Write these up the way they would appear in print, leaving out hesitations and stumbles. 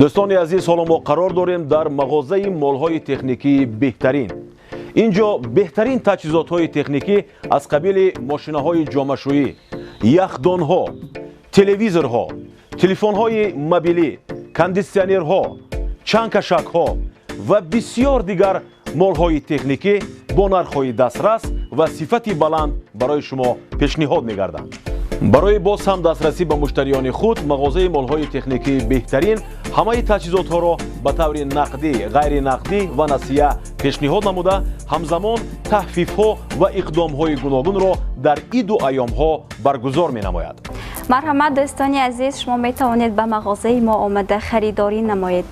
Дӯстони азиз, ҳоло мо қарор дорем дар мағозаи молҳои техникии беҳтарин. Ин ҷо беҳтарин таҷҳизотҳои техникӣ аз қабили мошинаҳои ҷомашӯӣ, яхдонҳо, телевизорҳо, телефонҳои мобилӣ, кондитсионерҳо, чангкашакҳо ва бисёр дигар молҳои техникӣ бо нархҳои дастрас ва сифати баланд барои шумо пешниҳод мегарданд. Барои боз ҳам дастрасӣ ба муштариёни худ мағозаи молҳои техникии беҳтарин ҳамаи таҷҳизотҳоро ба таври нақдӣ, ғайринақдӣ ва насия пешниҳод намуда, ҳамзамон таҳфифҳо ва иқдомҳои гуногунро дар иду айёмҳо баргузор менамояд. Марҳамат, дӯстони азиз, шумо метавонед ба мағозаи мо омада харидорӣ намоед.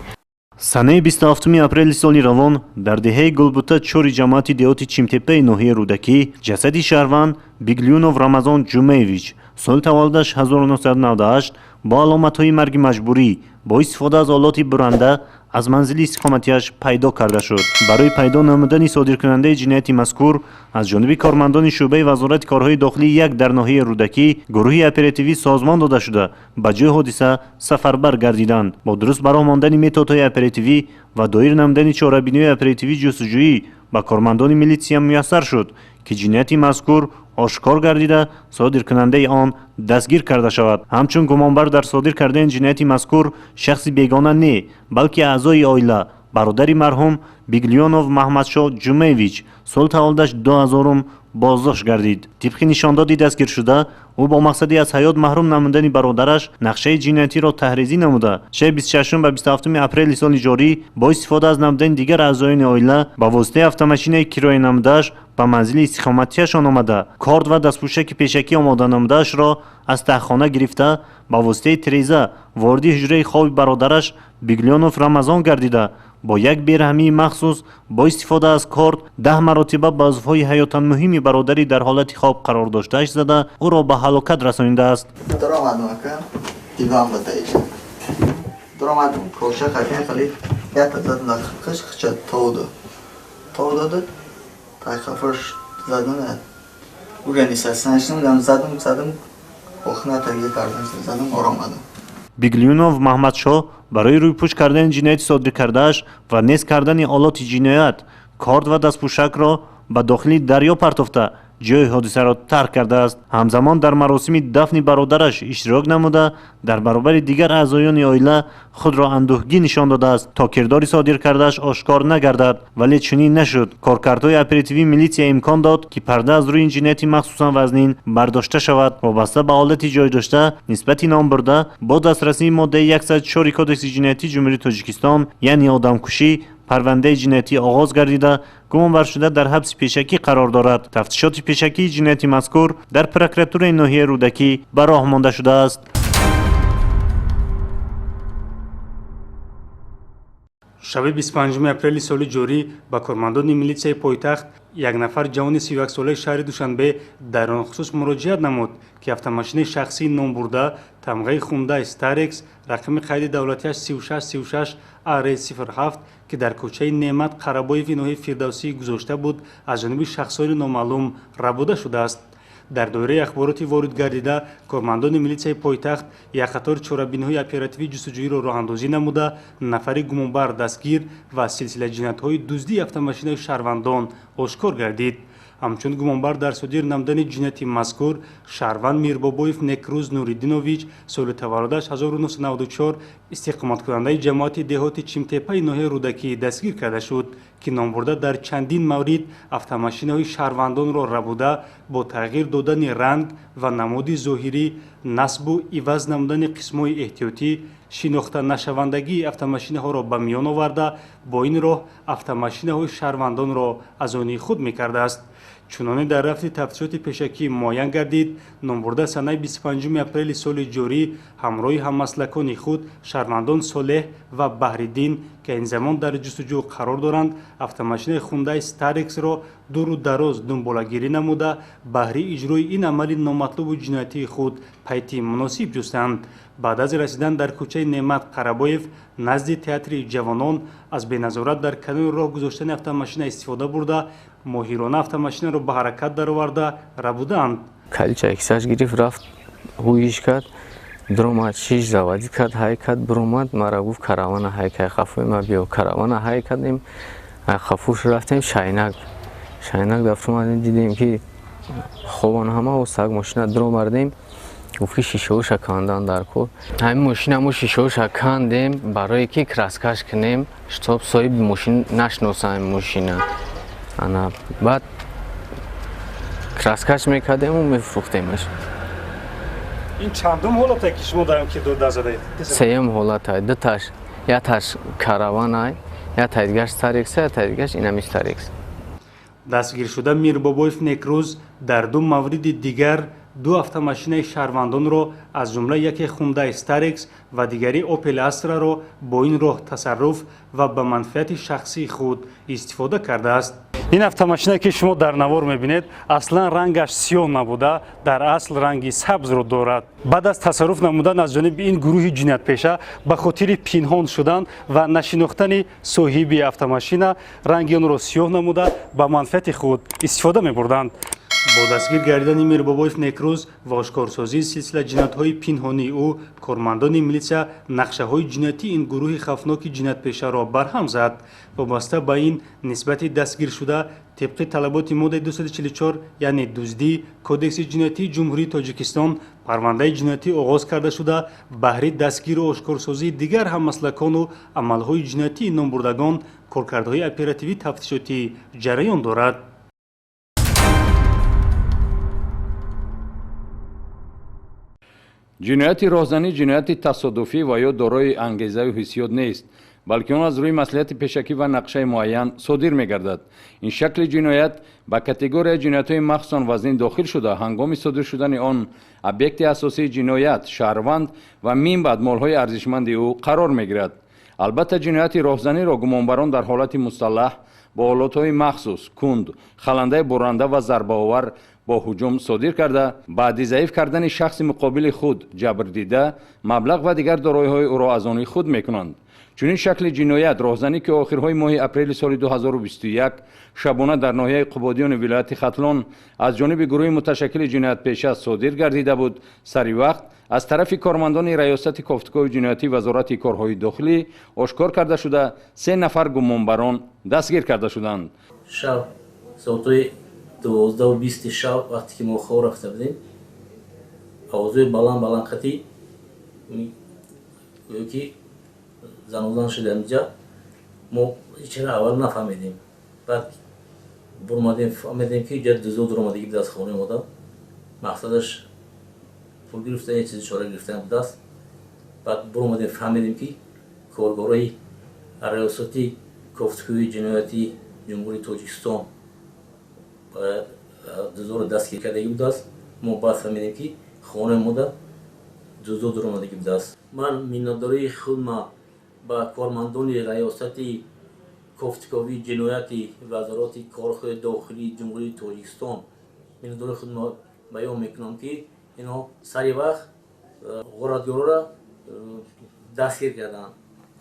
Санаи 27 апрели соли равон дар деҳаи Гулбута чори ҷамоати деҳоти Чимтепаи ноҳияи Рӯдакӣ ҷасади шаҳрванд Биглюнов Рамазон Ҷумаевич, соли таваллудаш 1998, бо аломатҳои марги маҷбурӣ бо истифода аз олоти буранда аз манзили истиқоматиаш пайдо карда шуд. Барои пайдо намудани содиркунандаи ҷинояти мазкур аз ҷониби кормандони шӯъбаи Вазорати корҳои дохилӣ як дар ноҳияи Рӯдакӣ гурӯҳи оперативӣ созмон дода шуда, ба ҷои ҳодиса сафарбар гардиданд. Бо дуруст ба роҳ мондани методҳои оперативӣ ва доир намудани чорабиниҳои оперативӣ ҷустуҷӯӣ ба кормандони милитсия муяссар шуд, ки ҷинояти мазкур ошкор гардида, содиркунандаи он дастгир карда шавад. Ҳамчун гумонбар дар содир кардани ҷинояти мазкур шахси бегона не, балки аъзои оила, бародари марҳум Биглёнов Маҳмадшоҳ Ҷумаевич, соли таваллудаш 2000, боздошт гардид. Тибқи нишондоди дастгиршуда, ӯ бо мақсади аз ҳаёт маҳрум намудани бародараш нақшаи ҷиноятиро таҳризӣ намуда, шаби 26 ба 27 апрели соли ҷорӣ бо истифода аз намудани дигар аъзоёни оила ба воситаи автомошинаи кироя намудааш ба манзили истиқоматиашон омада, корд ва дастпӯшаки пешакӣ омода намудаашро аз таҳхона гирифта, ба воситаи тиреза вориди ҳуҷраи хоби бародараш Биглёнов Рамазон гардида, бо як бераҳмии махсус бо истифода аз корд 10 маротиба ба узвҳои ҳаётан муҳими бародари дар ҳолати хоб қарор доштааш зада, ӯро ба ҳалокат расонидааст. Даромадам, ака, диван ба таиша даромадам, коша хакин хали ята задам дар хиш хича тов доду тайқафош задам, уже нисаснашнам задам, задам, охна таги кардам, задам, оромадам. Биглюнов Маҳмадшоҳ барои рӯйпӯш кардани ҷинояти содир кардааш ва нест кардани олоти ҷиноят корд ва дастпӯшакро ба дохили дарё партофта, ҷои ҳодисаро тарк кардааст. Ҳамзамон дар маросими дафни бародараш иштирок намуда, дар баробари дигар аъзоёни оила худро андӯҳгин нишон додааст, то кирдори содир кардааш ошкор нагардад. Вале чунин нашуд. Коркардҳои оперативии милитсия имкон дод, ки парда аз рӯи ҷинояти махсусан вазнин бардошта шавад. Вобаста ба ҳолати ҷой дошта нисбати номбурда бо дастрасии моддаи 104 Кодекси ҷиноятии Ҷумҳурии Тоҷикистон, яъне одамкушӣ, парвандаи ҷиноятӣ оғоз гардида, гумонбаршуда дар ҳабси пешакӣ қарор дорад. Тафтишоти пешакии ҷинояти мазкур дар прокуратураи ноҳияи Рӯдакӣ ба роҳ монда шудааст. Шаби 25 апрели соли ҷорӣ ба кормандони милитсияи пойтахт як нафар ҷавони 31-солаи шаҳри Душанбе дар он хусус муроҷиат намуд, ки автомошинаи шахсии номбурда тамғаи Хундай Старекс, рақами қайди давлатиаш 3636 ар 07, ки дар кӯчаи Неъмат Қарабоеви ноҳияи Фирдавсӣ гузошта буд, аз ҷониби шахсони номаълум рабуда шудааст. Дар доираи ахбороти ворид гардида кормандони милитсияи пойтахт як қатор чорабиниҳои оперативии ҷустуҷӯиро роҳандозӣ намуда, нафари гумонбар дастгир ва силсила ҷиноятҳои дуздии автомошинаи шаҳрвандон ошкор гардид. Ҳамчун гумонбар дар содир намудани ҷинояти мазкур шаҳрванд Мирбобоев Некрӯз Нуриддинович, соли таваллудаш 1994, истиқоматкунандаи ҷамоати деҳоти Чимтепаи ноҳияи Рӯдакӣ дастгир карда шуд, ки номбурда дар чандин маврид автомошинаҳои шаҳрвандонро рабуда, бо тағйир додани ранг ва намуди зоҳирӣ, насбу иваз намудани қисмҳои эҳтиётӣ, шинохта нашавандагии автомошинаҳоро ба миён оварда, бо ин роҳ автомошинаҳои шаҳрвандонро аз они худ мекардааст. Чуноне дар рафти тафтишоти пешакӣ муайян гардид, номбурда санаи 25 апрели соли ҷорӣ ҳамроҳи ҳаммаслакони худ шаҳрвандон Солеҳ ва Баҳриддин, ки ин замон дар ҷустуҷӯ қарор доранд, автомошинаи Хундай Старексро дуру дароз дунболагирӣ намуда, баҳри иҷрои ин амали номатлубу ҷиноятии худ пайти муносиб ҷустанд. Баъд аз расидан дар кӯчаи Неъмат Қарабоев назди театри ҷавонон аз беназорат дар канори роҳ гузоштани автомошина истифода бурда, моҳирона автомошинаро ба ҳаракат дароварда рабудаанд. Калча кисаш гирифт, рафт, ҳуиш кард, Дуромад, шиш заводить кард, ҳай кард, биромад, мара гуфт: «Каравана ҳай кай, хафои ма биё». Каравана ҳай кардем, хафуш рафтем Шайнак. Шайнак дафтомадем, дидем, ки хобан ҳама. Саг мошина дуромардем, гуфт, ки шишаоша кандан дар кор. Ҳамин мошина мо шишаоша кандем, барое ки краскаш кунем, чтоб соҳиби мошин нашиноса ҳамин мошина. Ана баъд краскаш мекардему мефурӯхтемаш. Ин чандум ҳолате, ки шумо дар ки даст задаед? Сеюм ҳолата. Дуташ, яташ караванай, ятай дигаш Старекса, ятай дигаш инами Старекс. Дастгиршуда Мирбобоев Некрӯз дар ду мавриди дигар ду автомошинаи шаҳрвандонро, аз ҷумла яке Хундай Старекс ва дигари Опел Астраро бо ин роҳ тасарруф ва ба манфиати шахсии худ истифода кардааст. Ин автомошинае, ки шумо дар навор мебинед, аслан рангаш сиёҳ набуда, дар асл ранги сабзро дорад. Баъд аз тасарруф намудан аз ҷониби ин гурӯҳи ҷиноятпеша, ба хотири пинҳон шудан ва нашинохтани соҳиби автомошина, ранги онро сиёҳ намуда, ба манфиати худ истифода мебурданд. Бо дастгир гардидани Мирбобоев Некрӯз ва ошкорсозии силсила ҷиноятҳои пинҳонии ӯ, кормандони милитсия нақшаҳои ҷиноятии ин гурӯҳи хавфноки ҷиноятпешаро барҳам зад. Вобаста ба ин, нисбати дастгиршуда тибқи талаботи моддаи 244, яъне дуздӣ, Кодекси ҷиноятии Ҷумҳурии Тоҷикистон парвандаи ҷиноятӣ оғоз карда шуда, баҳри дастгиру ошкорсозии дигар ҳаммаслакону амалҳои ҷиноятии номбурдагон коркардҳои оперативӣ тафтишотӣ ҷараён дорад. Ҷинояти роҳзанӣ ҷинояти тасодуфӣ ва ё дорои ангезаю ҳиссиёт нест, балки он аз рӯи маслиҳати пешакӣ ва нақшаи муайян содир мегардад. Ин шакли ҷиноят ба категорияи ҷиноятҳои махсусан вазнин дохил шуда, ҳангоми содир шудани он объекти асосии ҷиноят шаҳрванд ва мин баъд молҳои арзишманди ӯ қарор мегирад. Албатта, ҷинояти роҳзаниро гумонбарон дар ҳолати мусаллаҳ бо олотҳои махсус, кунд, халандаи бурранда ва зарбаовар бо ҳуҷум содир карда, баъди заиф кардани шахси муқобили худ ҷабрдида, маблағ ва дигар дороиҳои ӯро аз они худ мекунанд. Чунин шакли ҷиноят роҳзанӣ, ки охирҳои моҳи апрели соли 2021 шабона дар ноҳияи Қубодиёни вилояти Хатлон аз ҷониби гурӯҳи муташаккили ҷиноятпеша содир гардида буд, сари вақт аз тарафи кормандони Раёсати кофтукови ҷиноятии Вазорати корҳои дохилӣ ошкор карда шуда, се нафар гумонбарон дастгир карда шуданд. Шаб соатҳои 12:20 шаб, вақте ки мо хоб рафта будем, овозҳои баланд баланд қатӣ, гӯё ки занозан шуда инҷа. Мо чера аввал нафаҳмидем, баъд бурмадем, фаҳмидем, ки ҷа дузо дуромадагӣ буд аз хонаи одам. Мақсадаш пул гирифтан, чизи чора гирифтан будааст. Баъд буромадем, фаҳмидем, ки коргорои Раёсати кофтукӯи ҷиноятии Ҷумҳурии Тоҷикистон дузоро дастгир кардагӣ будааст. Мо баъд фаҳмидем, ки хонаи мода дузо дуромадагӣ будааст. Ман миннатдории худма ба кормандони Раёсати кофтуковии ҷинояти Вазорати корҳои дохилии Ҷумҳурии Тоҷикистон миннатдории худма баён мекунам, ки инҳо сари вақт ғоратгорора дастгир карданд.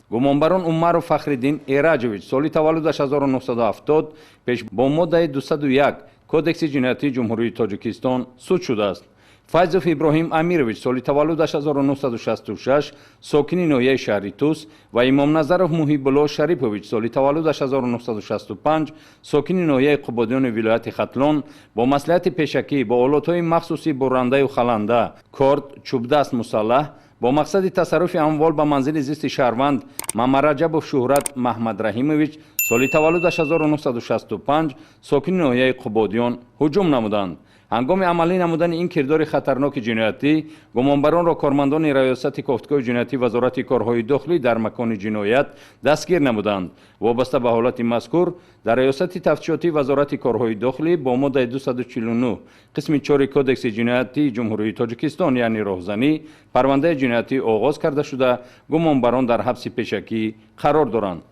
Гумонбарон Умаров Фахриддин Эраҷович, соли таваллудаш 1970, пеш бо моддаи 201 Кодекси ҷиноятии Ҷумҳурии Тоҷикистон суд шудааст. Файзов Иброҳим Амирович, соли таваллудаш 1966, сокини ноҳияи шаҳри Тус, ва Имомназаров Муҳибулло Шарипович, соли таваллудаш 1965, сокини ноҳияи Қубодиёни вилояти Хатлон, бо маслиҳати пешакӣ бо олотҳои махсуси буррандаю халанда, корд, чӯбдаст мусаллаҳ бо мақсади тасарруфи амвол ба манзили зисти шаҳрванд Мамараҷабов Шуҳрат Маҳмадраҳимович, соли таваллудаш 1965, сокини ноҳияи Қубодиён ҳуҷум намуданд. Ҳангоми амалӣ намудани ин кирдори хатарноки ҷиноятӣ гумонбаронро кормандони Раёсати кофтукови ҷиноятии Вазорати корҳои дохилӣ дар макони ҷиноят дастгир намуданд. Вобаста ба ҳолати мазкур дар Раёсати тафтишотии Вазорати корҳои дохилӣ бо моддаи 249 қисми 4 Кодекси ҷиноятии Ҷумҳурии Тоҷикистон, яъне роҳзанӣ, парвандаи ҷиноятӣ оғоз карда шуда, гумонбарон дар ҳабси пешакӣ қарор доранд.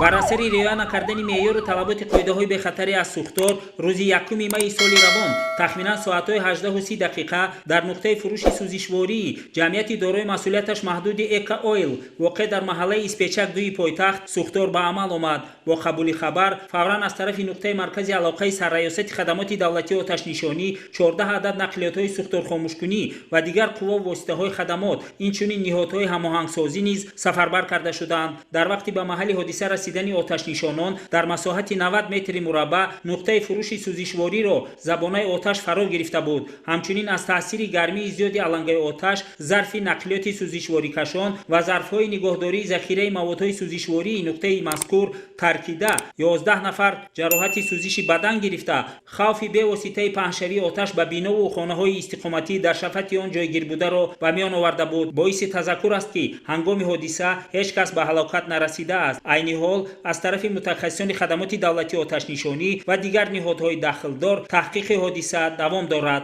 Бар асари риоя накардани меъёру талаботи қоидаҳои бехатарӣ аз сӯхтор, рӯзи 1 майи соли равон тахминан соатҳои 18:30 дар нуқтаи фурӯши сӯзишвории ҷамъияти дорои масъулияташ маҳдуди Эка Ойл воқеъ дар маҳаллаи Испечак 2 пойтахт сӯхтор ба амал омад. Бо қабули хабар фавран аз тарафи нуқтаи маркази алоқаи сарраёсати хадамоти давлатии оташнишонӣ 14 адад нақлиётҳои сӯхторхомӯшкунӣ ва дигар қувваву воситаҳои хадамот, инчунин ниҳодҳои ҳамоҳангсозӣ низ сафарбар карда шуданд. Дар вақти ба маҳалли ҳодиса расидани оташнишонон дар масоҳати 90 метри мураббаъ нуқтаи фурӯши сӯзишвориро забонаи оташ фаро гирифта буд. Ҳамчунин аз таъсири гармии зиёди алангаи оташ зарфи нақлиёти сӯзишворикашон ва зарфҳои нигоҳдории захираи маводҳои сӯзишвории нуқтаи мазкур таркида 11 нафар ҷароҳати сӯзиши бадан гирифта, хавфи бевоситаи паҳншавии оташ ба бинову хонаҳои истиқоматӣ дар шафати он ҷойгир бударо ба миён оварда буд. Боиси тазаккур аст, ки ҳангоми ҳодиса ҳеҷ кас ба ҳалокат нарасидааст. Айни ҳол аз тарафи мутахассисони хадамоти давлатии оташнишонӣ ва дигар ниҳодҳои дахлдор таҳқиқи ҳодиса давом дорад.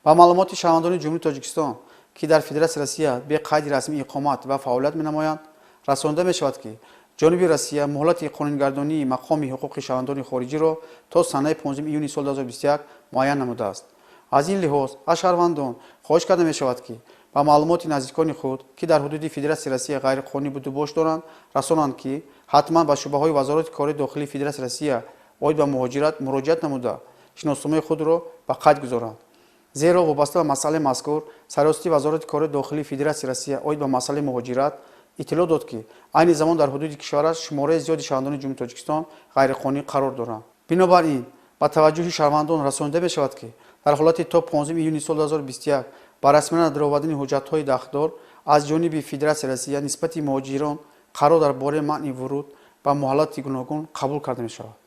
Ба маълумоти шаҳрвандони Ҷумҳурии Тоҷикистон, ки дар Федератсияи Россия бе қайди расмӣ иқомат ва фаъолият менамоянд, расонида мешавад, ки ҷониби Россия муҳлати қонунгардонии мақоми ҳуқуқи шаҳрвандони хориҷиро то санаи 15 июни соли 2021 муайян намудааст. Аз ин лиҳоз аз шаҳрвандон хоҳиш карда мешавад, ки ба маълумоти наздикони худ, ки дар ҳудуди Федератсияи Россия ғайриқонунӣ будубош доранд, расонанд, ки ҳатман ба шӯъбаҳои Вазорати корҳои дохилии Федератсияи Россия оид ба муҳоҷират муроҷиат намуда, шиносномаи худро ба қайд гузоранд. Зеро вобаста ба масъалаи мазкур Сарраёсати Вазорати корҳои дохилии Федератсияи Россия оид ба масъалаи муҳоҷират иттилоъ дод, ки айни замон дар ҳудуди кишвараш шумораи зиёди шаҳрвандони Ҷумҳурии Тоҷикистон ғайриқонунӣ қарор доранд. Бинобар ин ба таваҷҷӯҳи шаҳрвандон расонида мешавад, ки дар ҳолати то 15 июни соли 2021 ба расмият даровардани ҳуҷҷатҳои дахлдор аз ҷониби Федератсияи Россия нисбати муҳоҷирон қарор дар бораи манъи вуруд ба муҳаллати гуногун қабул карда мешавад.